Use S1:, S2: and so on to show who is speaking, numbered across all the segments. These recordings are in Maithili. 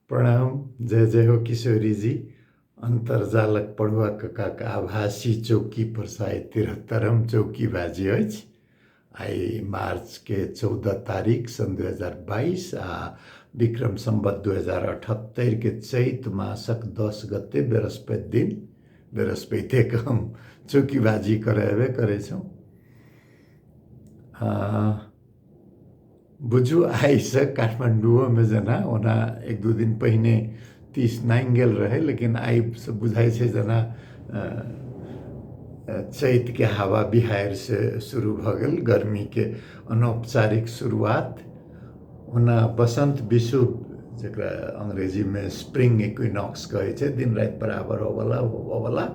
S1: प्रणाम, जय जय हो किशोरी जी। अन्तर्जालक पढ़ुआ ककाक आभासी चौकी पर शायद 73म चौकी बाजी अछि। आइ मार्चके 14 तारीख सन् 2022 आ विक्रम सम्वत 2078 के चैत मासक 10 गते बृहस्पति दिन, बृहस्पतिके हम चौकीबाजी करेबे करै छौँ। बुझू आइसँ काठमाण्डुओमे जेना ओना एक दू दिन पहिने 30 नाङ्गि गेल रहै, लेकिन आइसँ बुझाइ छै जेना चैतके हवा बिहाड़ि से शुरू भऽ गेल, गर्मीके अनौपचारिक शुरुआत। ओना बसन्त विषुव जकरा अंग्रेजीमे स्प्रिंग इक्विनॉक्स कहै छै, दिन राति बराबर होबऽवला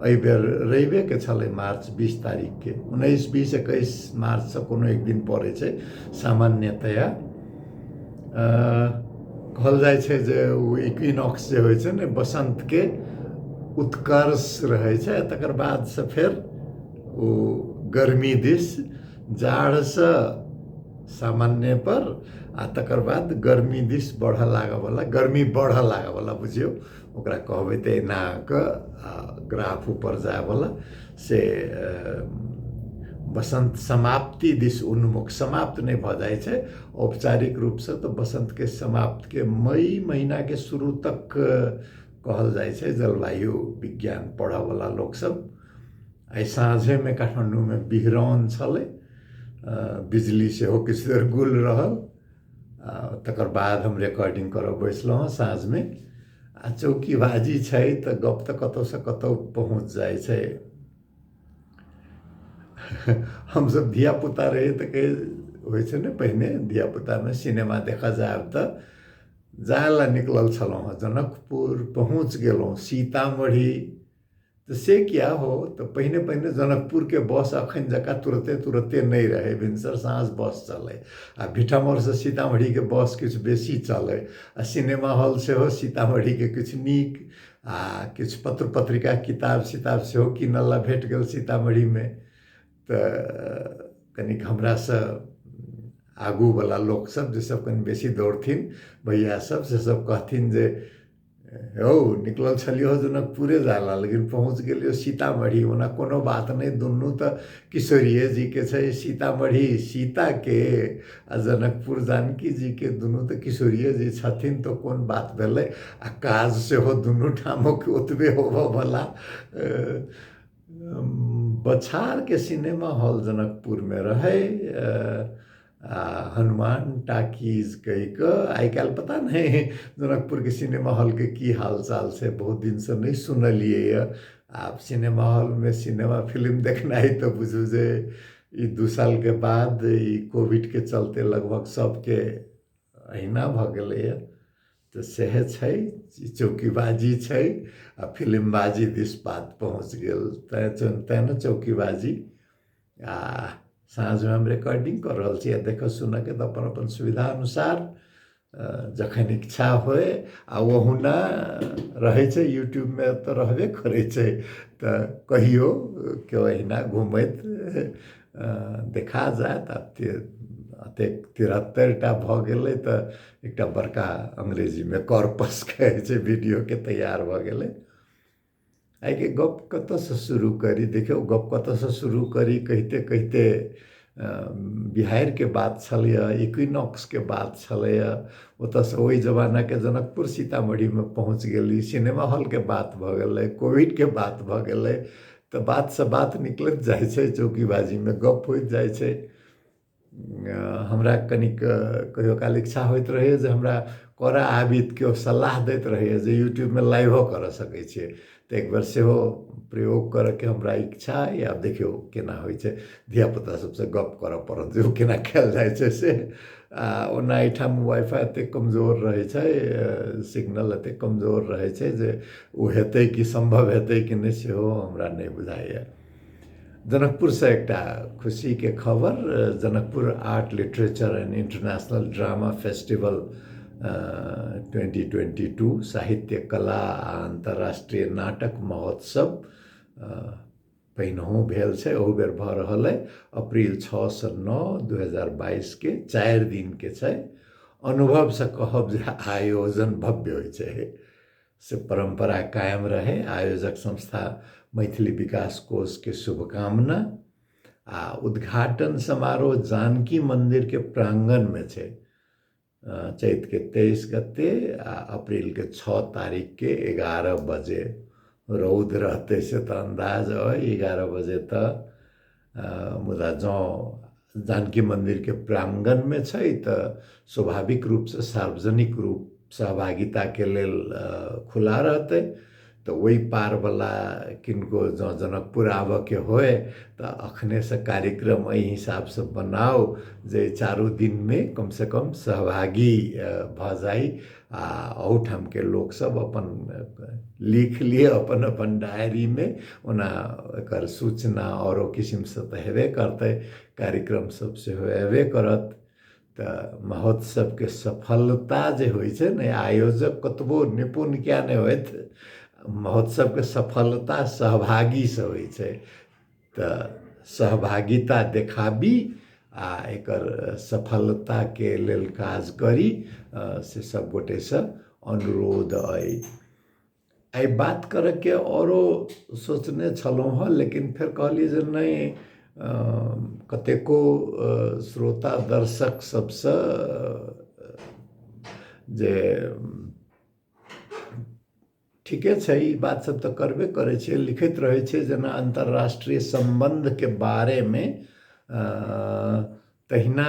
S1: एहिबेर रविके छलै मार्च 20 तारीखके, 19 20 21 मार्चसँ कोनो एक दिन पड़ै छै सामान्यतया। कहल जाइ छै जे ओ इक्विनॉक्स जे होइ छै ने बसन्तके उत्कर्ष रहै छै, तकर बादसँ फेर ओ गर्मी दिस, जाड़सँ सामान्य पर आ तकर बाद गर्मी दिस बढ़ऽ लागऽवला, गर्मी बढ़ऽ लागऽवला बुझियौ ओकरा कहबै तऽ एना कऽ ग्राफ ऊपर जायवला से बसन्त समाप्ति दिस उन्मुख, समाप्त नहि भऽ जाइ छै औपचारिक रूपसँ तऽ बसन्तके समाप्तके मई महीनाके शुरू तक कहल जाइ छै जलवायु विज्ञान पढ़ऽवला लोकसब। आइ साँझेमे काठमाण्डूमे बिहरौन छलै, बिजली सेहो किछु देर गुल रहल, तकर बाद हम रिकॉर्डिंग करऽ बैसलहुँ हँ साँझमे। आ चौकीबाजी छै तऽ गप तऽ कतहुसँ कतहु पहुँच जाइ छै। हमसब धियापुता रहियै तऽ कहै होइ छै ने पहिने धियापुतामे सिनेमा देखऽ जायब तऽ जाय लए निकलल छलहुँ हँ, जनकपुर पहुँच गेलहुँ, सीतामढ़ी तऽ से किया हो तऽ पहिने पहिने जनकपुरके बस अखन जकाँ तुरते तुरते नहि रहै, भिनसर साँझ बस चलै आ भिठामोड़सँ सीतामढ़ीके बस किछु बेसी चलै आ सिनेमा हॉल सेहो सीतामढ़ीके किछु नीक आ किछु पत्र पत्रिका किताब सिताब सेहो कीनऽ लए भेट गेल सीतामढ़ीमे। तऽ कनिक हमरासँ आगूवला लोकसब जे सब कनि बेसी दौड़थिन भैया सब, से सब कहथिन जे हौ निकलल छलियौ जनकपुरे जाय लए लेकिन पहुँच गेलियौ सीतामढ़ी। ओना कोनो बात नहि, दुनू तऽ किशोरिये जीके छै, सीतामढ़ी सीताके आ जनकपुर जानकी जीके, दुनू तऽ किशोरिये जी छथिन तऽ कोन बात भेलै। आ काज सेहो दुनू ठामक ओतबे होबऽवला। बछारके सिनेमा हॉल जनकपुरमे रहै आ हनुमान टाकीज कहि कऽ, आइ काल्हि पता नहि जनकपुरके सिनेमा हॉलके की हाल चाल छै, बहुत दिनसँ नहि सुनलियै यऽ। आब सिनेमा हॉलमे सिनेमा फिल्म देखनाइ तऽ बुझू जे ई 2 सालके बाद ई कोविडके चलते लगभग सबके अहिना भऽ गेलैए। तऽ सएह छै, चौकीबाजी छै आ फिल्मबाजी दिस बात पहुँच गेल, तैँ ने चौकीबाजी। आ साँझमे हम रिकॉर्डिंग कऽ रहल छी आ देखऽ सुनऽके तऽ अपन अपन सुविधा अनुसार जखन इच्छा होय, आ ओहुना रहै छै यूट्यूबमे तऽ रहबे करै छै, तऽ कहियो केओ अहिना घुमैत देखा जायत। आ एतेक 73 टा भऽ गेलै तऽ एकटा बड़का अंग्रेजीमे कॉर्पस कहै छै वीडियोके तैयार भऽ गेलै। आइके गप कतऽसँ शुरू करी? देखियौ गप कतऽसँ शुरू करी कहिते कहिते बिहारके बात छलैए, इक्विनॉक्सके बात छलैए, ओतऽसँ ओहि जमानाके जनकपुर सीतामढ़ीमे पहुँच गेली, सिनेमा हॉलके बात भऽ गेलै, कोविडके बात भऽ गेलै, तऽ बातसँ बात निकलैत जाइ छै, चौकीबाजीमे गप होइत जाइ छै। हमरा कनिक कहियो काल इच्छा होइत रहैए जे हमरा करऽ आबी तऽ केओ सलाह दैत रहैए जे यूट्यूबमे लाइवो करऽ सकै छियै, तऽ एक बेर सेहो प्रयोग करऽके हमरा इच्छा अइ। आब देखियौ केना होइ छै, धियापुता सबसँ गप करऽ पड़त जे ओ केना कयल जाइ छै से। आ ओना एहिठाम वाइफाइ एतेक कमजोर रहै छै, सिग्नल एतेक कमजोर रहै छै जे ओ हेतै कि सम्भव हेतै कि नहि सेहो हमरा नहि बुझाइए। जनकपुरसँ एकटा खुशीके खबर, Janakpur art literature and international drama festival 2022 साहित्य कला आ अन्तर्राष्ट्रीय नाटक महोत्सव पहिनहुँ भेल छै, ओहू बेर भऽ रहल अइ। अप्रील 6 से 9 2022 के 4 दिनके छै। अनुभवसँ कहब जे आयोजन भव्य होइ छै, से परम्परा कायम रहै। आयोजक संस्था मैथिली विकास कोषके शुभकामना। आ उद्घाटन समारोह जानकी मन्दिरके प्राङ्गणमे छै, चैतके 23 गते आ अप्रैलके 6 तारीखके 11 बजे। रौद रहतै से तऽ अन्दाज अइ 11 बजे तऽ, मुदा जँ जानकी मन्दिरके प्राङ्गणमे छै तऽ स्वाभाविक रूपसँ सार्वजनिक रूप सहभागिताके लेल खुला रहतै। तऽ ओहि पारवला किनको जँ जनकपुर आबऽके होय तऽ अखनेसँ कार्यक्रम एहि हिसाबसँ बनाउ जे चारू दिनमे कमसँ कम सहभागी भऽ जाइ। आ अहूठामके लोकसभ अपन लिख लिअ अपन अपन डायरीमे। ओना एकर सूचना औरो किसिमसँ तऽ हेबे करतै, कार्यक्रम सब सेहो अयबे करत। तऽ महोत्सवके सफलता जे होइ छै ने, आयोजक कतबो निपुण किया नहि होथि, महोत्सवके सफलता सहभागीसँ होइ छै। तऽ सहभागिता देखाबी आ एकर सफलताके लेल काज करी, से सब गोटेसँ अनुरोध अइ। आइ बात करैके औरो सोचने छलहुँ हँ, लेकिन फेर कहलियै जे नहि, कतेको श्रोता दर्शक सबसँ जे ठीके छै ई बात सब तऽ करबे करै छै, लिखैत रहै छै जेना अन्तर्राष्ट्रीय सम्बन्धके बारेमे, तहिना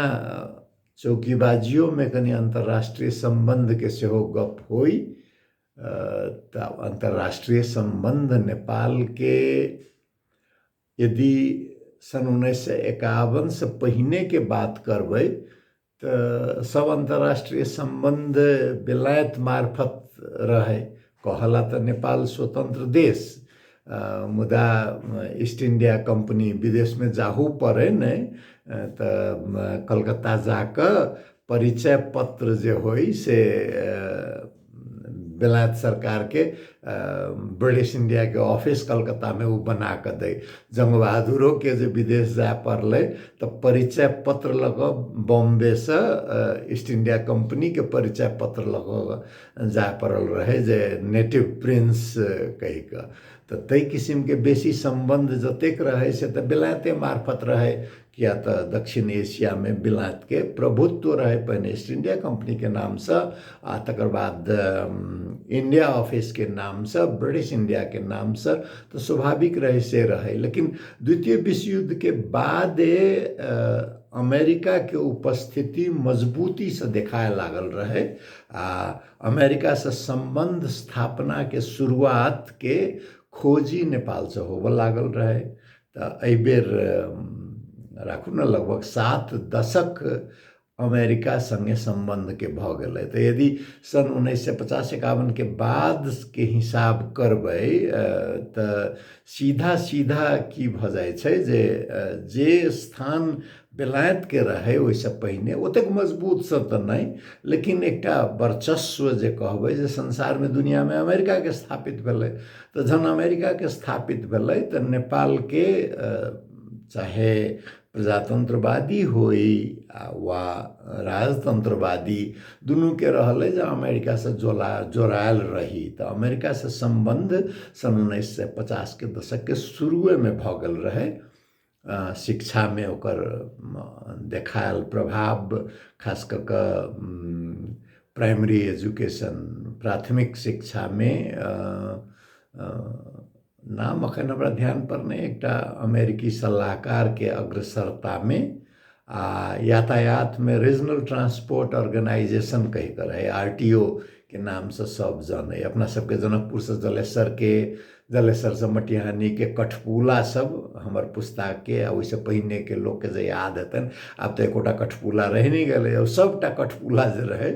S1: चौकीबाजियोमे कनि अन्तर्राष्ट्रीय सम्बन्धके सेहो गप होइ। तऽ अन्तर्राष्ट्रीय सम्बन्ध नेपालके यदि सन् 1951सँ पहिनेके बात करबै तऽ सब अन्तर्राष्ट्रीय सम्बन्ध बेलायत मार्फत रहै। कहला तऽ नेपाल स्वतन्त्र देश, मुदा ईस्ट इंडिया कम्पनी विदेशमे जाहू पड़ै ने तऽ कलकत्ता जाकऽ परिचय पत्र जे होइ से बेलायत सरकारके ब्रिटिश इंडियाके ऑफिस कलकत्तामे ओ बना कऽ दै। जंगबहादुरोके जे विदेश जाय पड़लै तऽ परिचय पत्र लऽ कऽ बॉम्बेसँ ईस्ट इंडिया कम्पनीके परिचय पत्र लऽ कऽ जाय पड़ल रहै जे नेटिव प्रिंस कहि कऽ। तऽ ताहि किसिमके बेसी सम्बन्ध जतेक रहै से तऽ बेलायते मार्फत रहै, किया तऽ दक्षिण एशियामे बेलायतके प्रभुत्व रहै पहिने ईस्ट इंडिया कम्पनीके नामसँ आ तकर बाद इंडिया ऑफिसके नामसँ, ब्रिटिश इंडियाके नामसँ, तऽ स्वाभाविक रहै से रहै। लेकिन द्वितीय विश्व युद्धके बादे अमेरिकाके उपस्थिति मजबूतीसँ देखाए लागल रहै आ अमेरिकासँ सम्बन्ध स्थापनाके शुरुआतके खोजी नेपालसँ होबऽ लागल रहै। तऽ एहिबेर राखू ने लगभग 7 दशक अमेरिका सङ्गे सम्बन्धके भऽ गेलै। तऽ यदि सन् 1950-51 के बादके हिसाब करबै तऽ सीधा सीधा की भऽ जाइ छै जे स्थान बेलायतके रहै ओहिसँ पहिने ओतेक मजबूतसँ तऽ नहि, लेकिन एकटा वर्चस्व जे कहबै जे संसारमे दुनिआँमे अमेरिकाके स्थापित भेलै। तऽ जहन अमेरिकाके स्थापित भेलै तऽ नेपालके चाहे प्रजातन्त्रवादी होइ वा राजतन्त्रवादी, दुनूके रहलै जे अमेरिकासँ जोड़ायल रही। तऽ अमेरिकासँ सम्बन्ध सन् 1950के दशकके शुरुएमे भऽ गेल रहै। शिक्षामे ओकर देखायल प्रभाव, खास कऽ कऽ प्राइमरी एजुकेशन प्राथमिक शिक्षामे, नाम एखन हमरा ध्यानपर नहि, एकटा अमेरिकी सलाहकारके अग्रसरतामे आ यातायातमे रीजनल ट्रांसपोर्ट ऑर्गेनाइजेशन कहि कऽ रहै, आर टी ओ के नामसँ सब जानै। अपना सबके जनकपुरसँ जलेसरके, जलेसरसँ मटिहानीके कठपुला सब हमर पुस्ताके आ ओहिसँ पहिनेके लोकके जे याद हेतनि, आब तऽ एकोटा कठपुला रहि नहि गेलै। ओ सबटा कठपुला जे रहै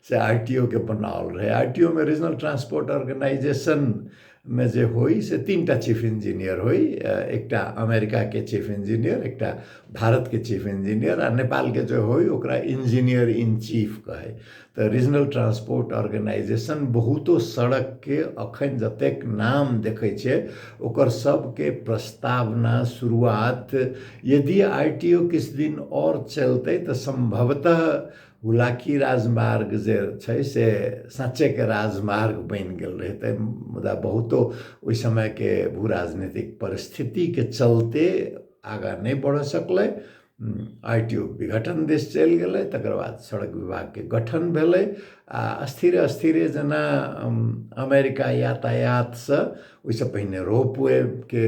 S1: से आर टी ओ के बनाओल रहै। आर टी ओ मे रीजनल ट्रांसपोर्ट ऑर्गेनाइजेशन मे जे होइ से 3टा चीफ इंजीनियर होइ, एकटा अमेरिकाके चीफ इंजीनियर, एकटा भारतके चीफ इंजीनियर आ नेपालके जे होइ ओकरा इंजीनियर इन चीफ कहै। तऽ रीजनल ट्रांसपोर्ट ऑर्गेनाइजेशन बहुतो सड़कके अखन जतेक नाम देखै छियै ओकर सबके प्रस्तावना शुरुआत यदि आर टी ओ किछु दिन आओर चलतै तऽ सम्भवतः हुलाकी राजमार्ग जे छै से साँच्चेके राजमार्ग बनि गेल रहितै, मुदा बहुतो ओहि समयके भू राजनीतिक परिस्थितिके चलते आगाँ नहि बढ़ सकलै। I T O विघटन दिस चलि गेलै। तकर बाद सड़क विभागके गठन भेलै आ स्थिरे स्थिरे जेना अमेरिका यातायातसँ, ओहिसँ पहिने रोपवेके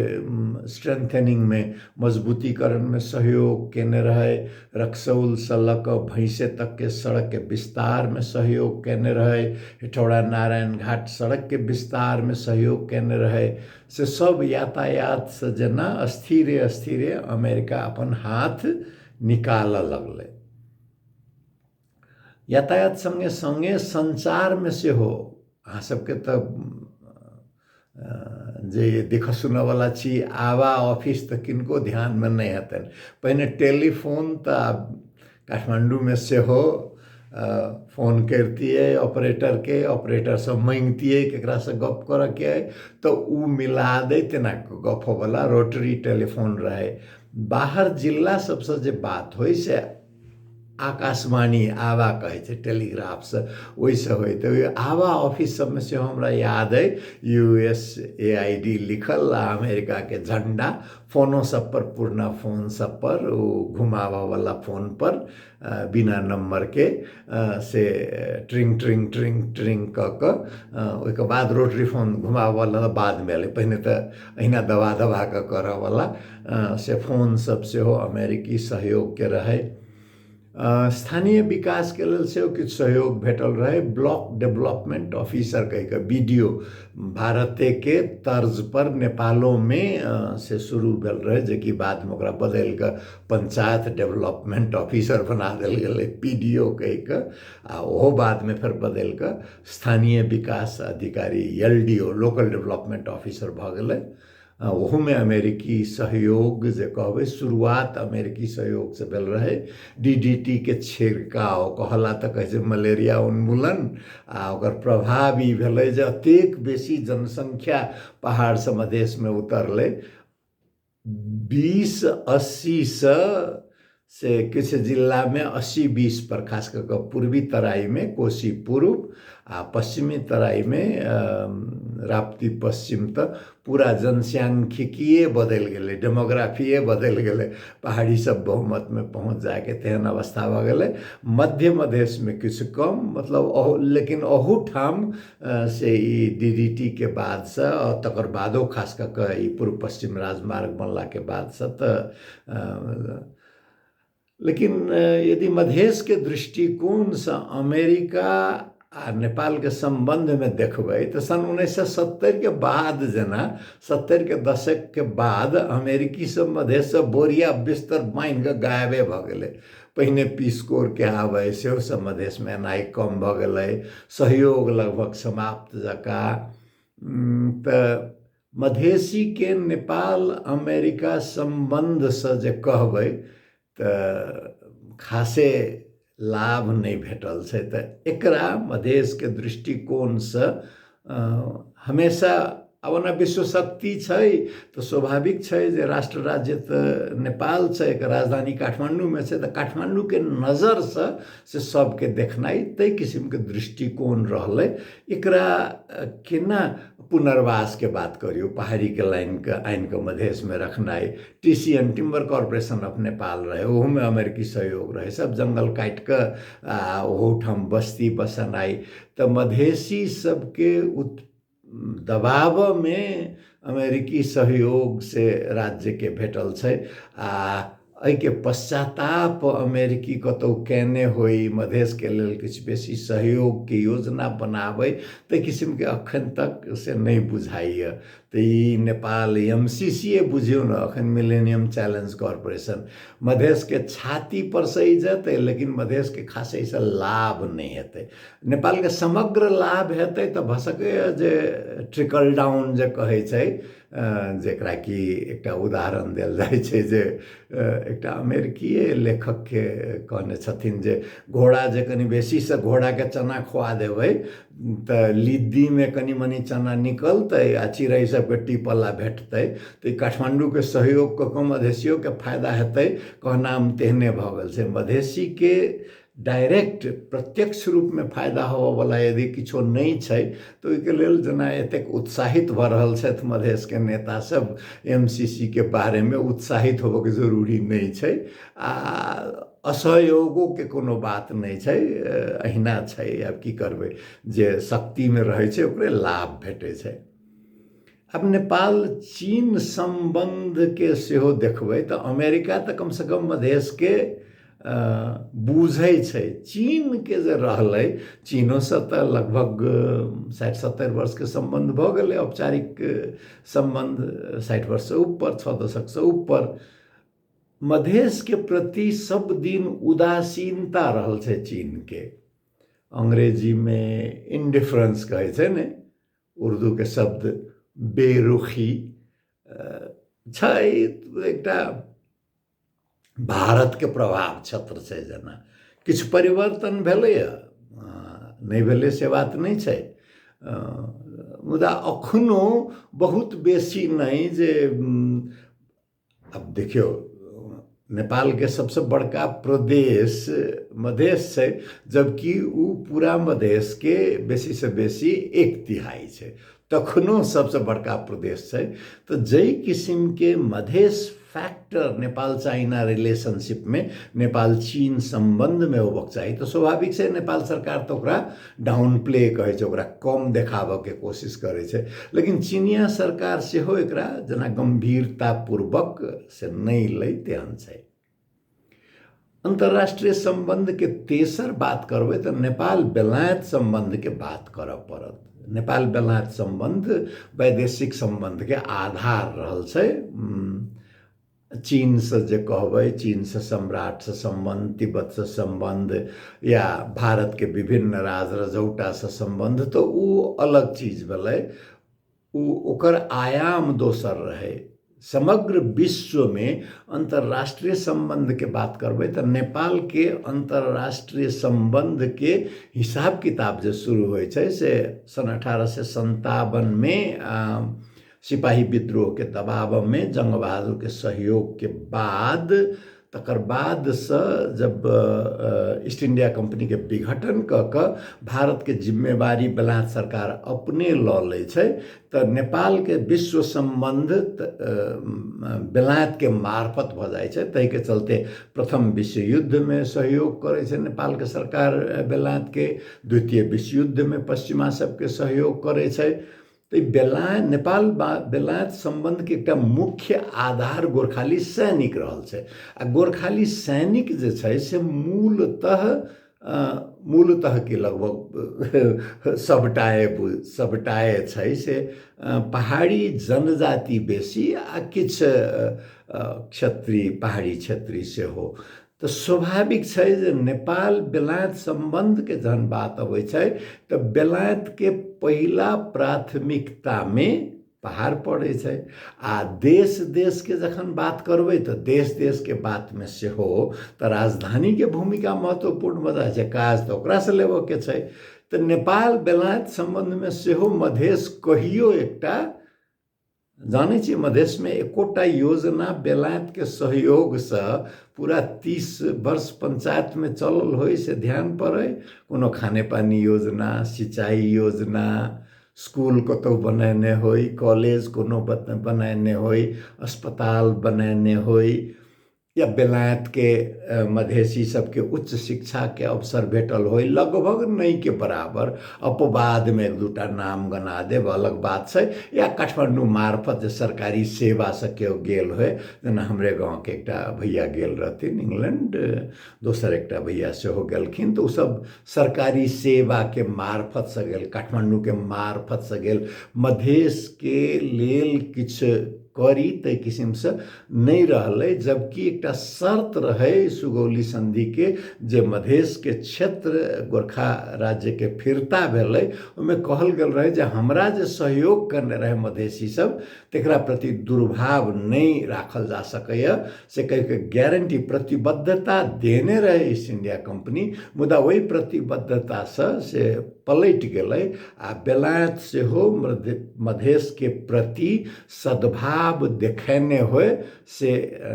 S1: स्ट्रेंथनिंगमे, मजबूतीकरणमे सहयोग केने रहै, रक्सौलसँ लऽ कऽ भैंसे तकके सड़कके विस्तारमे सहयोग केने रहै, हेठौड़ा नारायण घाट सड़कके विस्तारमे सहयोग केने रहै, से सब यातायातसँ जेना स्थिरे स्थिरे अमेरिका अपन हाथ निकालऽ लगलै। यातायात सङ्गे सङ्गे सञ्चारमे सेहो अहाँ सबके तऽ जे देखऽ सुनऽवला छी, आवा ऑफिस तऽ किनको ध्यानमे नहि हेतनि। पहिने टेलीफोन तऽ आब काठमाण्डूमे सेहो फोन करितियै ऑपरेटरके, ऑपरेटरसँ माँगितियै ककरासँ गप करऽके अइ तऽ ओ मिला दै, तेना कऽ गप होवऽवला रोटरी टेलीफोन रहै। बाहर जिला सबसँ जे बात होइ से आकाशवाणी आवा कहै छै टेलीग्राफसँ, ओहिसँ होइ। तऽ ओहि आवा ऑफिस सबमे सेहो हमरा याद अइ USAID लिखल आ अमेरिकाके झण्डा फोनो सबपर, पुरना फोन सबपर, ओ घुमाबऽवला फोनपर बिना नम्बरके से ट्रिंग ट्रिंग ट्रिंग ट्रिंग कऽ कऽ। ओहिके बाद रोटरी फोन घुमाबऽवला बादमे एलै, पहिने तऽ अहिना दबा दबा कऽ करऽवला से फोन सब सेहो अमेरिकी सहयोगके रहै। स्थानीय विकासके लेल सेहो किछु सहयोग भेटल रहै। ब्लॉक डेवलपमेंट ऑफिसर कहि कऽ BDO भारतेके तर्जपर नेपालोमे से शुरू भेल रहै, जेकि बादमे ओकरा बदलि कऽ पंचायत डेवलपमेंट ऑफिसर बना देल गेलै PDO कहि कऽ, आ ओहो बादमे फेर बदलि कऽ स्थानीय विकास अधिकारी LDO local development officer भऽ गेलै। ओहूमे अमेरिकी सहयोग जे कहबै, शुरुआत अमेरिकी सहयोगसँ भेल रहै। DDT के छिड़काव कहला तऽ कहै छै मलेरिया उन्मूलन, आ ओकर प्रभाव ई भेलै जे एतेक बेसी जनसंख्या पहाड़सँ मधेशमे उतरलै 2080सँ से किछु जिलामे 80-20 पर, खास कऽ कऽ पूर्वी तराईमे कोशी पूर्व आ पश्चिमी तराईमे राप्ती पश्चिम, तऽ पूरा जनसांख्यिकीय बदलि गेलै, डेमोग्राफिए बदलि गेलै, पहाड़ी सब बहुमतमे पहुँच जायके तेहन अवस्था भऽ गेलै। मध्य मधेशमे किछु कम, मतलब लेकिन अहूठाम से ई DDT के बादसँ, तकर बादो खास कऽ कऽ ई पूर्व पश्चिम राजमार्ग बनलाके बादसँ तऽ। लेकिन यदि मधेशके दृष्टिकोणसँ अमेरिका आ नेपालके सम्बन्धमे देखबै तऽ सन् 1970के बाद, जेना 70के दशकके बाद अमेरिकी सब मधेशसँ बोरिया बिस्तर बान्हि कऽ गायबे भऽ गेलै। पहिने पीस कोरके आबै सेहो सब मधेशमे एनाइ कम भऽ गेलै, सहयोग लगभग समाप्त जकाँ। तऽ मधेशीके नेपाल अमेरिका सम्बन्धसँ जे कहबै तऽ खासे लाभ नहि भेटल छै। तऽ एकरा मधेशके दृष्टिकोणसँ हमेशा, आब ओना विश्व शक्ति छै तऽ स्वाभाविक छै जे राष्ट्र राज्य तऽ नेपाल छै, एकर राजधानी काठमाण्डूमे छै, तऽ काठमाण्डूके नजरसँ से सबके देखनाइ ताहि किसिमके दृष्टिकोण रहलै। एकरा केना पुनर्वासके बात करियौ, पहाड़ीके लाइनके आनि कऽ मधेशमे रखनाइ, TCN timber corporation of Nepal रहै, ओहूमे अमेरिकी सहयोग रहै, सब जङ्गल काटि कऽ आ ओहूठाम बस्ती बसेनाइ, तऽ मधेशी सबके दबाबमे अमेरिकी सहयोग से राज्यके भेटल छै। आ एहिके पश्चाताप अमेरिकी कतहु कयने होइ, मधेशके लेल किछु बेसी सहयोगके योजना बनाबै, ताहि किसिमके अखन तक से नहि बुझाइए। तऽ ई नेपाल MCC बुझियौ ने, अखन मिलेनियम चैलेंज कॉरपोरेशन मधेशके छाती पर से ई जेतै, लेकिन मधेशके खास एहिसँ लाभ नहि हेतै। नेपालके समग्र लाभ हेतै तऽ भऽ सकैए जे ट्रिकल डाउन जे कहै छै, जकरा कि एकटा उदाहरण देल जाइ छै जे एकटा अमेरिकीए लेखकके कहने छथिन जे घोड़ा जे कनि बेसीसँ घोड़ाके चना खुआ देबै तऽ लिद्दीमे कनि मनि चना निकलतै आ चिड़ै सबके टीपला भेटतै, तऽ ई काठमाण्डूके सहयोग कऽ कऽ मधेशियोके फायदा हेतै, कहनाम तेहने भऽ गेल छै। मधेशीके डायरेक्ट प्रत्यक्ष रूपमे फायदा होबऽवला यदि किछो नहि छै तऽ ओहिके लेल जेना एतेक उत्साहित भऽ रहल छथि मधेशके नेता सब MCC के बारेमे, उत्साहित होबऽके जरूरी नहि छै आ असहयोगोके कोनो बात नहि छै, अहिना छै। आब की करबै, जे शक्तिमे रहै छै ओकरे लाभ भेटै छै। आब नेपाल चीन सम्बन्धके सेहो देखबै तऽ अमेरिका तऽ कमसँ कम मधेशके बुझै छै। चीनके जे रहलै, चीनोसँ तऽ लगभग 60-70 वर्षके सम्बन्ध भऽ गेलै, औपचारिक सम्बन्ध 60 वर्षसँ ऊपर, 6 दशकसँ ऊपर। मधेशके प्रति सब दिन उदासीनता रहल छै चीनके। अंग्रेजीमे इनडिफरेंस कहै छै ने, उर्दूके शब्द बेरुखी छै, एकटा भारतके प्रभाव क्षेत्र छै। जेना किछु परिवर्तन भेलैए, नहि भेलै से बात नहि छै, मुदा अखनो बहुत बेसी नहि जे आब देखियौ नेपालके सबसँ बड़का प्रदेश मधेश छै, जबकि ओ पूरा मधेशके बेसीसँ बेसी 1/3 छै, तखनो सबसँ बड़का प्रदेश छै। तऽ जाहि किसिमके मधेश फैक्टर नेपाल चाइना रिलेशनशिपमे, नेपाल चीन सम्बन्धमे होबक चाही, तऽ स्वाभाविक छै नेपाल सरकार तऽ ओकरा डाउन प्ले कहै छै, ओकरा कम देखाबऽके कोशिश करै छै। लेकिन चीनिया सरकार सेहो एकरा जेना गम्भीरतापूर्वक से नहि लै तेहन छै। अन्तर्राष्ट्रीय सम्बन्धके तेसर बात करबै तऽ नेपाल बेलायत सम्बन्धके बात करऽ पड़त। नेपाल बेलायत सम्बन्ध वैदेशिक सम्बन्धके आधार रहल छै। चीनसँ जे कहबै, चीनसँ सम्राटसँ सम्बन्ध, तिब्बतसँ सम्बन्ध या भारतके विभिन्न राज रजौटासँ सम्बन्ध, तऽ ओ अलग चीज भेलै, ओ ओकर आयाम दोसर रहै। समग्र विश्वमे अन्तर्राष्ट्रीय सम्बन्धके बात करबै तऽ नेपालके अन्तर्राष्ट्रीय सम्बन्धके हिसाब किताब जे शुरू होइ छै से सन् 1857मे सिपाही विद्रोहके दबावमे जङ्गबहादुरके सहयोगके बाद, तकर बादसँ जब ईस्ट इंडिया कंपनीके विघटन कऽ कऽ भारतके जिम्मेवारी बेलायत सरकार अपने लऽ लै छै, तऽ नेपालके विश्व सम्बन्ध बेलायतके मार्फत भऽ जाइ छै। ताहिके चलते प्रथम विश्व युद्धमे सहयोग करै छै नेपालके सरकार बेलायतके, द्वितीय विश्व युद्धमे पश्चिमा सबके सहयोग करै छै। तऽ बेलायत नेपाल बेलायत सम्बन्धके एकटा मुख्य आधार गोरखाली सैनिक रहल छै। आ गोरखाली सैनिक जे छै से मूलतः मूलतः कि लगभग सबटाए सबटाए छै से पहाड़ी जनजाति बेसी आ किछु क्षेत्रीय पहाड़ी क्षेत्री सेहो। तऽ स्वाभाविक छै जे नेपाल बेलायत सम्बन्धके जहन बात अबै छै तऽ बेलायतके पहिला प्राथमिकतामे पहाड़ पड़ै छै। आ देश देशके जखन बात करबै तऽ देश देशके बातमे सेहो तऽ राजधानीके भूमिका महत्वपूर्ण भऽ जाइ छै, काज तऽ ओकरासँ लेबऽके छै। तऽ नेपाल बेलायत सम्बन्धमे सेहो मधेश कहियो एकटा जानै छियै, मधेशमे एकोटा योजना बेलायतके सहयोगसँ पूरा 30 वर्ष पञ्चायतमे चलल होइ से ध्यान पड़ै? कोनो खानेपानी योजना, सिंचाई योजना, स्कूल कतहु बनेने होइ, कॉलेज कोनो बनेने होइ, अस्पताल बनेने होइ, या बेलायतके मधेसी सबके उच्च शिक्षाके अवसर भेटल होइ, लगभग नहिके बराबर। अपवादमे एक दूटा नाम गना देब अलग बात छै। या काठमाण्डू मार्फत जे सरकारी सेवासँ केओ गेल होइ, जेना हमरे गाँवके एकटा भैया गेल रहथिन इंग्लैंड, दोसर एकटा भैया सेहो गेलखिन, तऽ ओसब सरकारी सेवाके मार्फतसँ गेल, काठमाण्डूके मार्फतसँ गेल। मधेशके लेल किछु करी ताहि किसिमसँ नहि रहलै, जबकि एकटा शर्त रहै सुगौली सन्धिके जे मधेशके क्षेत्र गोरखा राज्यके फिरता भेलै, ओहिमे कहल गेल रहै जे हमरा जे सहयोग करने रहै मधेसी सब तकरा प्रति दुर्भाव नहि राखल जा सकैए, से कहिके गारंटी प्रतिबद्धता देने रहै ईस्ट इंडिया कंपनी। मुदा ओहि प्रतिबद्धतासँ से पलटि गेलै आ बेलायत सेहो मधेशके प्रति सद्भाव देखेने होय से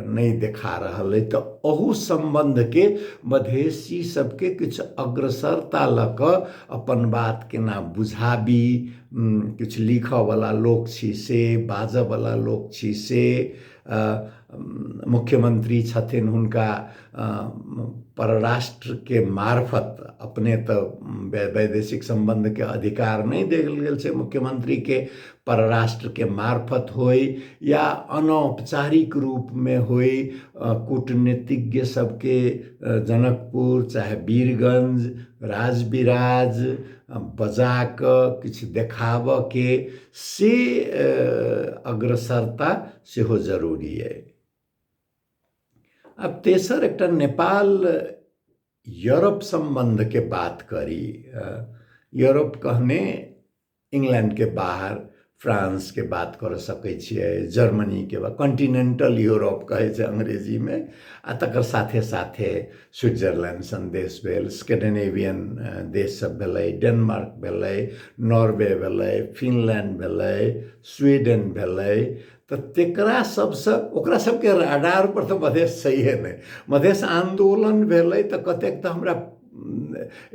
S1: नहि देखा रहल अइ। तऽ अहू सम्बन्धके मधेशी सबके किछु अग्रसरता लऽ कऽ अपन बात केना बुझाबी, किछु लिखऽवला लोक छी से, बाजऽवला लोक छी से, मुख्यमंत्री छथिन हुनका परराष्ट्रके मार्फत अपने तऽ वैदेशिक सम्बन्धके अधिकार नहि देल गेल छै मुख्यमंत्रीके, परराष्ट्रके मार्फत होइ या अनौपचारिक रूपमे होइ, कूटनीतिज्ञ सबके जनकपुर चाहे वीरगंज राजविराज बजा कऽ किछु देखाबऽके से अग्रसरता सेहो जरूरी अइ। आब तेसर एकटा नेपाल यूरोप सम्बन्धके बात करी। यूरोप कहने इंग्लैंडके बाहर फ्रांसके बात कर सकै छियै, जर्मनीके बात, कॉन्टिनेंटल यूरोप कहै छै अंग्रेजीमे, आ तकर साथे साथे स्विट्जरलैंड सन देश भेल, स्कैंडिनेवियन देश सब भेलै, डेनमार्क भेलै, नॉर्वे भेलै, फिनलैंड भेलै, स्वीडन भेलै। तऽ तेकरा सबसँ ओकरा सबके राडार पर तऽ मधेश छैहे नहि। मधेश आन्दोलन भेलै तऽ कतेक तऽ हमरा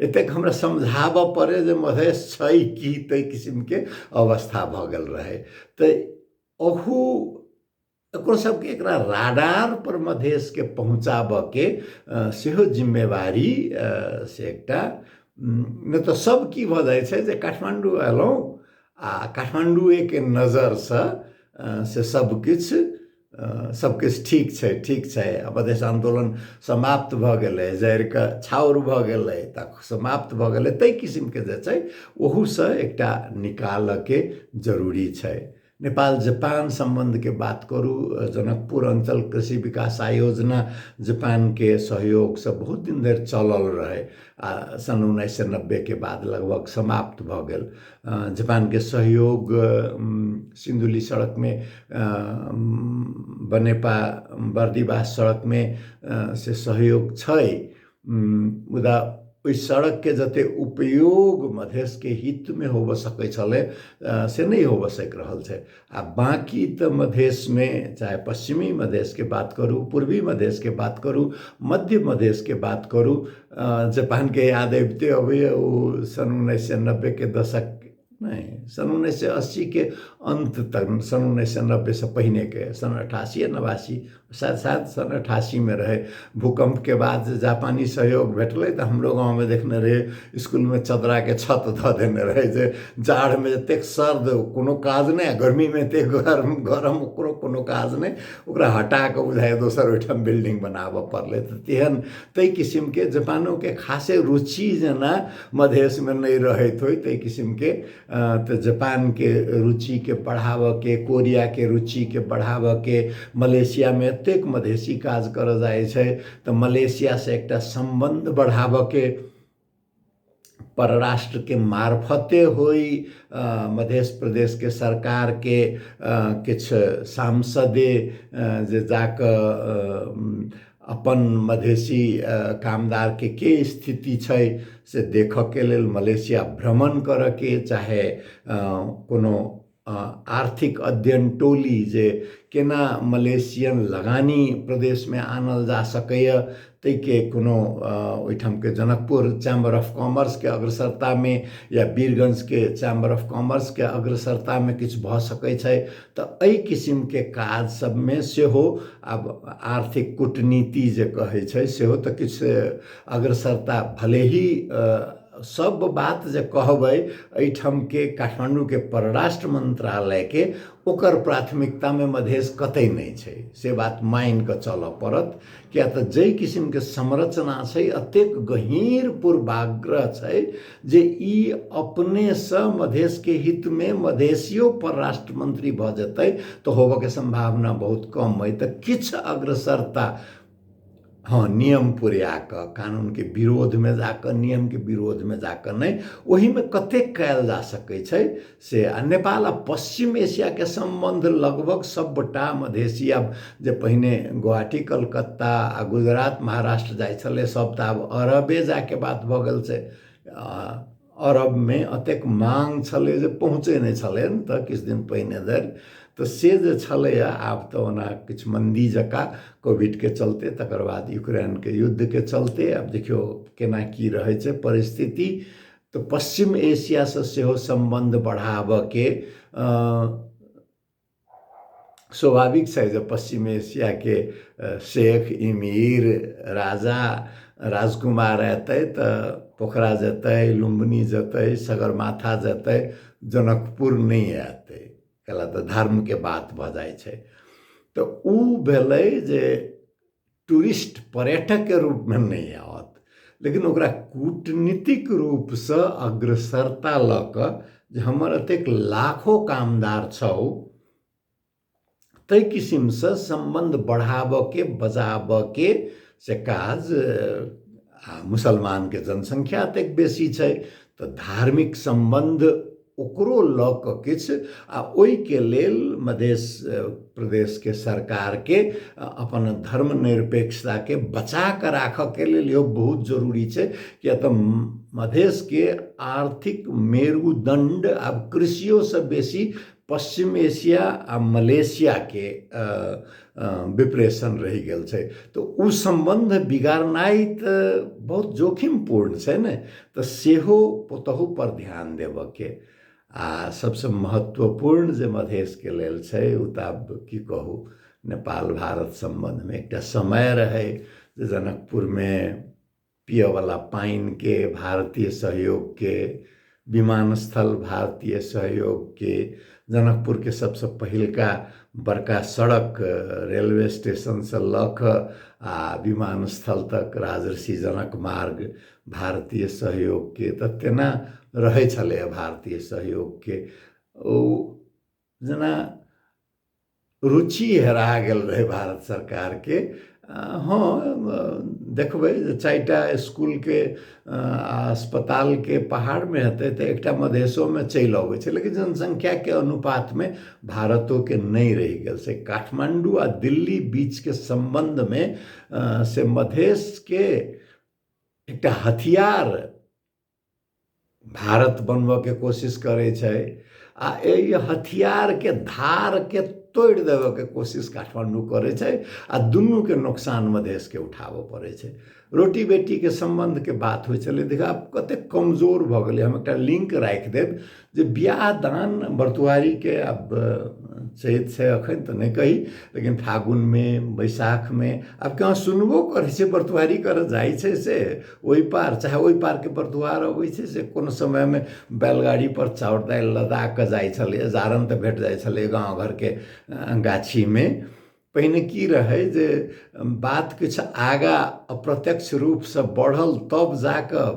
S1: एतेक हमरा समझाबऽ पड़ै जे मधेश छै की, ताहि किसिमके अवस्था भऽ गेल रहै। तऽ अहू एकरो सबके एकरा राडार पर मधेशके पहुँचाबऽके सेहो जिम्मेवारी से एकटा, नहि तऽ सब की भऽ जाइ छै जे काठमाण्डू अयलहुँ आ काठमाण्डुएके नजरसँ से सबकिछु सबकिछु ठीक छै, ठीक छै। आ मधेश आन्दोलन समाप्त भऽ गेलै, जड़िके छाउर भऽ गेलै तऽ समाप्त भऽ गेलै, ताहि किसिमके जे छै ओहूसँ एकटा निकालऽके जरूरी छै। नेपाल जापान सम्बन्धके बात करू, जनकपुर अञ्चल कृषि विकास आयोजना जापानके सहयोगसँ बहुत दिन धरि चलल रहै आ सन् 1990के बाद लगभग समाप्त भऽ गेल। जापानके सहयोग सिन्धुली सड़कमे, बनेपा बर्दिवास सड़कमे से सहयोग छै, मुदा ओहि सड़कके जते उपयोग मधेशके हितमे होबऽ सकै छलै से नहि होबऽ सकि रहल छै। आ बाँकी तऽ मधेशमे चाहे पश्चिमी मधेशके बात करू, पूर्वी मधेशके बात करू, मध्य मधेशके बात करू, जापानके याद अबिते अबैए ओ सन् 1990के दशक नहि, सन् 1980के अन्त तक, सन् 1990सँ पहिनेके सन् 88 या 89, शायद शायद सन् 88मे रहै, भूकम्पके बाद जे जापानी सहयोग भेटलै तऽ हमरो गाँवमे देखने रहियै इसकुलमे चदराके छत धऽ देने रहै जे जाड़मे एतेक सर्द कोनो काज नहि आ गर्मीमे एतेक गरम गरम ओकरो कोनो काज नहि, ओकरा हटा कऽ बुझाइए दोसर ओहिठाम बिल्डिंग बनाबऽ पड़लै। तऽ तेहन ताहि किसिमके जापानोके खासे रुचि जेना मधेशमे नहि रहैत होइ ताहि किसिमके, तऽ जापानके रुचिके बढ़ाबऽके, कोरियाके रुचिके बढ़ाबऽके, मलेशियामे एतेक मधेशी काज करऽ जाइ छै तऽ मलेशियासँ एकटा सम्बन्ध बढ़ाबऽके परराष्ट्रके मार्फते होइ, मधेश प्रदेशके सरकारके किछु सांसदे जे जाकऽ अपन मधेशी कामदारके के स्थिति छै से देखऽके लेल मलेशिया भ्रमण करऽके, चाहे कोनो आर्थिक अध्ययन टोली जे केना मलेशियन लगानी प्रदेशमे आनल जा सकैए ताहिके कोनो ओहिठामके जनकपुर चैम्बर ऑफ कॉमर्सके अग्रसरतामे या वीरगंजके चैम्बर ऑफ कॉमर्सके अग्रसरतामे किछु भऽ सकै छै। तऽ एहि किसिमके काज सबमे सेहो आब आर्थिक कूटनीति जे कहै छै सेहो तऽ किछु अग्रसरता भले ही सब बात जे कहबै एहिठामके काठमाण्डूके परराष्ट्र मन्त्रालयके ओकर प्राथमिकतामे मधेश कतै नहि छै से बात मानिकऽ चलऽ पड़त, किया तऽ जाहि किसिमके संरचना छै एतेक गहीँर पूर्वाग्रह छै जे ई अपनेसँ मधेशके हितमे मधेशियो परराष्ट्र मन्त्री भऽ जेतै तऽ होबऽके सम्भावना बहुत कम अइ। तऽ किछु अग्रसरता हँ नियम पुरिया कऽ, कानूनके विरोधमे जाकऽ, नियमके विरोधमे जाकऽ नहि, ओहिमे कतेक कयल जा सकै छै से। आ नेपाल आ पश्चिम एशियाके सम्बन्ध लगभग सबटा मधेशी आब जे पहिने गुवाहाटी कलकत्ता आ गुजरात महाराष्ट्र जाइ छलै सब तऽ आब अरबे जाके बात भऽ गेल छै। अरबमे एतेक माँग छलै जे पहुँचै नहि छलै तऽ किछु दिन पहिने धरि तऽ से जे छलैए। आब तऽ ओना किछु मन्दी जकाँ कोविडके चलते, तकर बाद यूक्रेनके युद्धके चलते, आब देखियौ केना की रहै छै परिस्थिति। तऽ पश्चिम एशियासँ सेहो सम्बन्ध बढ़ाबऽके स्वाभाविक छै जे पश्चिम एशियाके शेख, इमीर, राजा, राजकुमार एतै तऽ पोखरा जेतै, लुम्बिनी जेतै, सगरमाथा जेतै, जनकपुर नहि एतै, कैला तऽ धर्मके बात भऽ जाइ छै। तऽ ओ भेलै जे टूरिस्ट पर्यटकके रूपमे नहि आओत, लेकिन ओकरा कूटनीतिक रूपसँ अग्रसरता लऽ कऽ जे हमर एतेक लाखो कामदार छौ, ताहि किसिमसँ सम्बन्ध बढ़ाबऽके बजाबऽके से काज। आ मुसलमानके जनसंख्या एतेक बेसी छै तऽ धार्मिक सम्बन्ध ओकरो लऽ कऽ किछु, आ ओहिके लेल मधेश प्रदेशके सरकारके अपन धर्मनिरपेक्षताके बचा कऽ राखऽके लेल इहो बहुत जरूरी छै, किया तऽ मधेशके आर्थिक मेरुदण्ड आब कृषियोसँ बेसी पश्चिम एशिया आ मलेशियाके विप्रेषण रहि गेल छै। तऽ ओ सम्बन्ध बिगाड़नाइ तऽ बहुत जोखिमपूर्ण छै ने, तऽ सेहो पुतहु पर ध्यान देबऽके। आ सबसँ महत्वपूर्ण जे मधेशके लेल छै ओ तऽ आब की कहू, नेपाल भारत सम्बन्धमे एकटा समय रहै जे जनकपुरमे पियऽवला पानिके भारतीय सहयोगके, विमानस्थल भारतीय सहयोगके, जनकपुरके सबसँ पहिलका बड़का सड़क रेलवे स्टेशनसँ लऽ कऽ आ विमानस्थल तक राजर्षि जनक मार्ग भारतीय सहयोगके, तऽ तेना रहै छलैए भारतीय सहयोगके। ओ जेना रुचि हेरा गेल रहै भारत सरकारके। हँ, देखबै जे 4टा इसकुलके अस्पतालके पहाड़मे हेतै तऽ एकटा मधेशोमे चलि अबै छै, लेकिन जनसंख्याके अनुपातमे भारतोके नहि रहि गेल छै। काठमाण्डू आ दिल्ली बीचके सम्बन्धमे से मधेशके एकटा हथियार भारत बनबऽके कोशिश करै छै, आ एहि हथियारके धारके तोड़ि देबऽके कोशिश काठमाण्डू करै छै, आ दुनूके नोकसान मधेशके उठाबऽ पड़ै छै। रोटी बेटीके सम्बन्धके बात होइ छलै, देख आब कतेक कमजोर भऽ गेलै। हम एकटा लिंक राखि देब जे बियाह दान बरतुआरीके आब चैत छै अखन तऽ नहि कही, लेकिन फागुनमे बैसाखमे आब कहाँ सुनबो करै छै बरतुआरी करऽ जाइ छै से ओहि पार, चाहे ओहि पारके बरतुआर अबै छै से कोनो समयमे बैलगाड़ी पर चाउर दालि लदा कऽ जाइ छलै, जारन तऽ भेट जाइ छलै गाँव घरके गाछीमे। पहिने की रहै जे बात किछु आगाँ अप्रत्यक्ष रूपसँ बढ़ल तब जाकऽ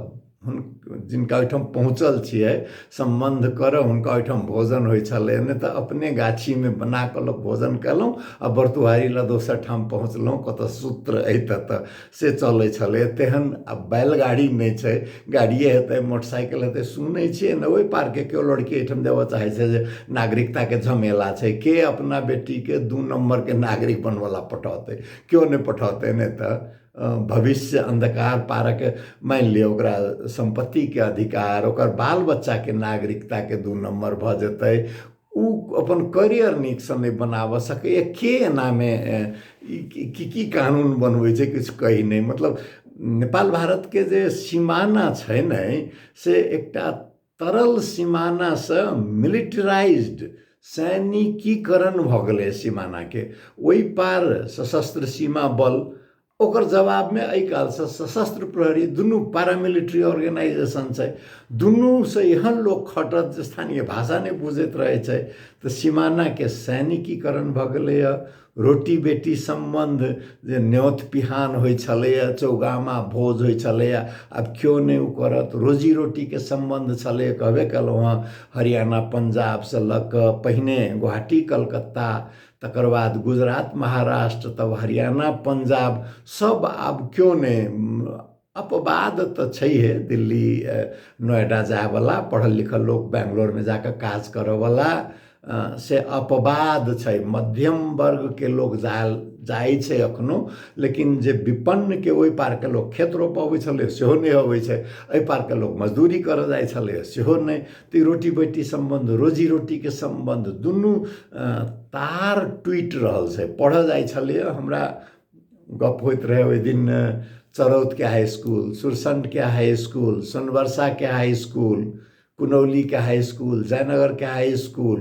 S1: जिनका ओहिठाम पहुँचल छियै सम्बन्ध करऽ हुनका ओहिठाम भोजन होइ छलै, नहि तऽ अपने गाछीमे बना कऽ लोक भोजन केलहुँ आ बरतुहारी लए दोसर ठाम पहुँचलहुँ, कतऽ सूत्र अइ ततऽ से चलै छलै। तेहन आब बैलगाड़ी नहि छै, गाड़िए हेतै, मोटरसाइकिल हेतै। सुनै छियै ने ओहि पारके केओ लड़की एहिठाम देबऽ चाहै छै जे नागरिकताके झमेला छै, के अपना बेटीके 2 नम्बरके नागरिक बनबऽला पठौतै? केओ नहि पठौतै, नहि तऽ भविष्य अंधकार पारक। मानि लिअ ओकरा सम्पत्तिके अधिकार, ओकर बाल बच्चाके नागरिकताके 2 नम्बर भऽ जेतै, ओ अपन करियर नीकसँ नहि बनाबऽ सकैए। के एनामे की की कानून बनबै छै किछु कहि नहि। मतलब नेपाल भारतके जे सीमाना छै ने से एकटा तरल सीमानासँ मिलिटराइज्ड सैनिकीकरण भऽ गेलै सीमानाके। ओहि पार सशस्त्र सीमा बल, ओकर जवाबमे एहि कालसँ सशस्त्र प्रहरी, दुनू पैरामिलिट्री ऑर्गेनाइजेशन छै, दुनूसँ एहन लोक खटत जे स्थानीय भाषा नहि बुझैत रहै छै। तऽ सीमानाके सैनिकीकरण भऽ गेलैए। रोटी बेटी सम्बन्ध जे न्योत पिहान होइ छलैए, चौगामा भोज होइ छलैए, आब केओ नहि ओ करत। रोजी रोटीके सम्बन्ध छलैए, कहबे केलहुँ हँ, हरियाणा पंजाबसँ लऽ कऽ पहिने गुवाहाटी कलकत्ता, तकर बाद गुजरात महाराष्ट्र, तब हरियाणा पंजाब, सब आब केओ नहि। अपवाद तऽ छैहे दिल्ली नोएडा जायवला पढ़ल लिखल लोक, बैंगलोरमे जाकऽ काज करऽवला, से अपवाद छै। मध्यम वर्गके लोक जाइ छै एखनो, लेकिन जे विपन्नके ओहि पारके लोक खेत रोपऽ अबै छलै सेहो नहि अबै छै, एहि पारके लोक मजदूरी करऽ जाइ छलै सेहो नहि। तऽ रोटी बेटी सम्बन्ध, रोजी रोटीके सम्बन्ध दुनू तार टूटि रहल छै। पढ़ऽ जाइ छलैए, हमरा गप होइत रहै ओहि दिन चरौतके हाई स्कूल, सुरसंडके हाई स्कूल, सोनबरसाके हाई स्कूल, कुनौलीके हाई स्कूल, जयनगरके हाई स्कूल,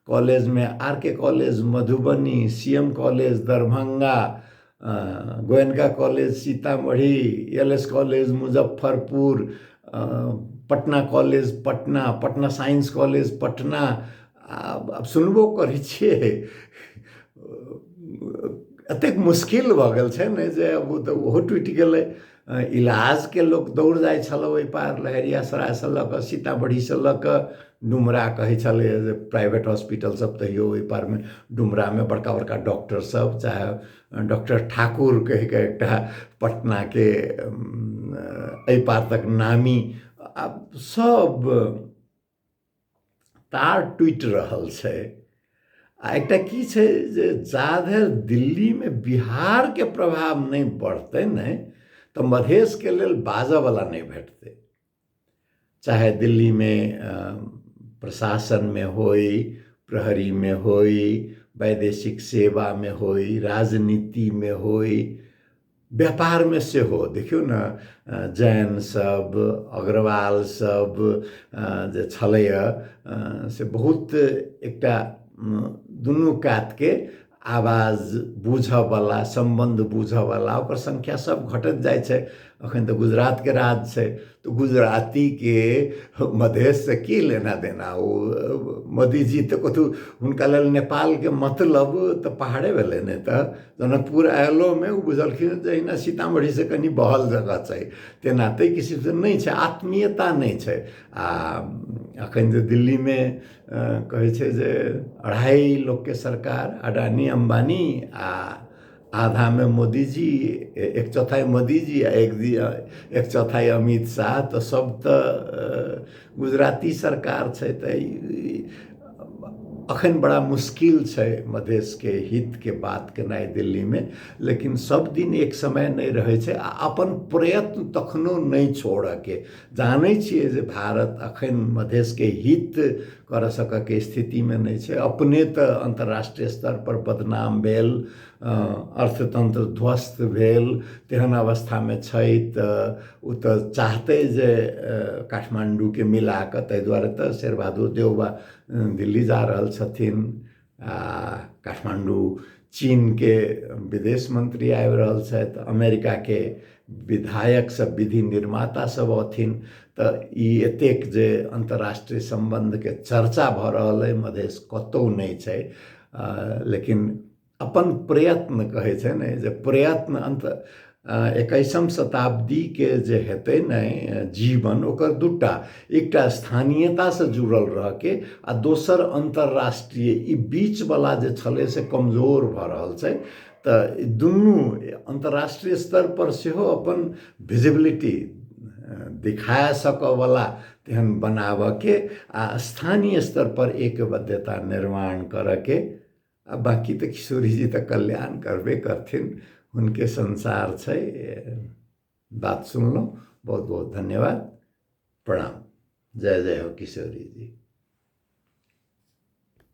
S1: कॉलेजमे R K college Madhubani, C M college Darbhanga, Goenka college Sitamarhi, L S college Muzaffarpur, Patna college Patna, Patna science college Patna. आब सुनबो करै छियै, एतेक मुश्किल भऽ गेल छै ने जे ओ तऽ ओहो टूटि गेलै। इलाजके लोक दौड़ जाइ छलै ओहि पार, लहेरियासरायसँ लऽ कऽ सीतामढ़ीसँ लऽ कऽ डुमरा कहै छलै जे प्राइवेट हॉस्पिटल सब तैयो ओहि पारमे डुमरामे बड़का बड़का डॉक्टर सब, चाहे डॉक्टर ठाकुर कहिके एकटा पटनाके एहि पार तक नामी, आब सब तार टूटि रहल छै। आ एकटा की छै जे जाधरि दिल्लीमे बिहारके प्रभाव नहि बढ़तै ने तऽ मधेशके लेल बाजऽवला नहि भेटतै। चाहे दिल्लीमे प्रशासनमे होइ, प्रहरीमे होइ, वैदेशिक सेवामे होइ, राजनीतिमे होइ, व्यापारमे सेहो। देखियौ ने, जैन सब, अग्रवाल सब जे छलैए से बहुत एकटा दुनू कातके आवाज बूझऽवला, सम्बन्ध बूझऽवला, ओकर संख्या सब घटैत जाइ छै। अखन तऽ गुजरातके राज छै, तऽ गुजरातीके मधेशसँ की लेना देना? ओ मोदीजी तऽ कतहु हुनका लेल नेपालके मतलब तऽ पहाड़े भेलै ने। तऽ जनकपुर आयलोमे ओ बुझलखिन जहिना सीतामढ़ीसँ कनि बहल जगह छै तेना, ताहि किसिमसँ नहि छै, आत्मीयता नहि छै। आ अखन जे दिल्लीमे कहै छै जे 2.5 लोकके सरकार, अडानी अम्बानी आ आधामे मोदीजी, 1/4 मोदीजी आ 1/4 अमित शाह, तऽ सब तऽ गुजराती सरकार छै। तऽ अखन बड़ा मुश्किल छै मधेशके हितके बात केनाइ दिल्लीमे, लेकिन सब दिन एक समय नहि रहै छै। आ अपन प्रयत्न तखनो नहि छोड़ऽके, जानै छियै जे भारत अखन मधेशके हित करऽ सकऽके स्थितिमे नहि छै। अपने तऽ अन्तर्राष्ट्रीय स्तर पर बदनाम भेल, अर्थतंत्र ध्वस्त भेल, तेहन अवस्थामे छै। तऽ ओ तऽ चाहतै जे काठमाण्डूके मिलाकऽ, ताहि दुआरे तऽ शेरबहादुर देउबा दिल्ली जा रहल छथिन। आ काठमाण्डू चीनके विदेश मंत्री आबि रहल छथि, अमेरिकाके विधायक सब, विधि निर्माता सब अथिन। तऽ ई एतेक जे अन्तर्राष्ट्रीय सम्बन्धके चर्चा भऽ रहल अइ, मधेश कतहु नहि छै। लेकिन अपन प्रयत्न कहै छै ने जे प्रयत्न अन्त 21म शताब्दीके जे हेतै ने जीवन, ओकर दूटा, एकटा स्थानीयतासँ जुड़ल रहके आ दोसर अन्तर्राष्ट्रीय। ई बीचवला जे छलै से कमजोर भऽ रहल छै। तऽ दुनू अन्तर्राष्ट्रीय स्तर पर सेहो अपन विजिबिलिटी दिखा सकऽवला तेहन बनाबऽके आ स्थानीय स्तर पर एकबद्धता निर्माण करऽके। आ बाँकी तऽ किशोरीजी तऽ कल्याण करबे करथिन, हुनके संसार छै। बात सुनलहुँ, बहुत बहुत धन्यवाद, प्रणाम, जय जय हो किशोरी जी।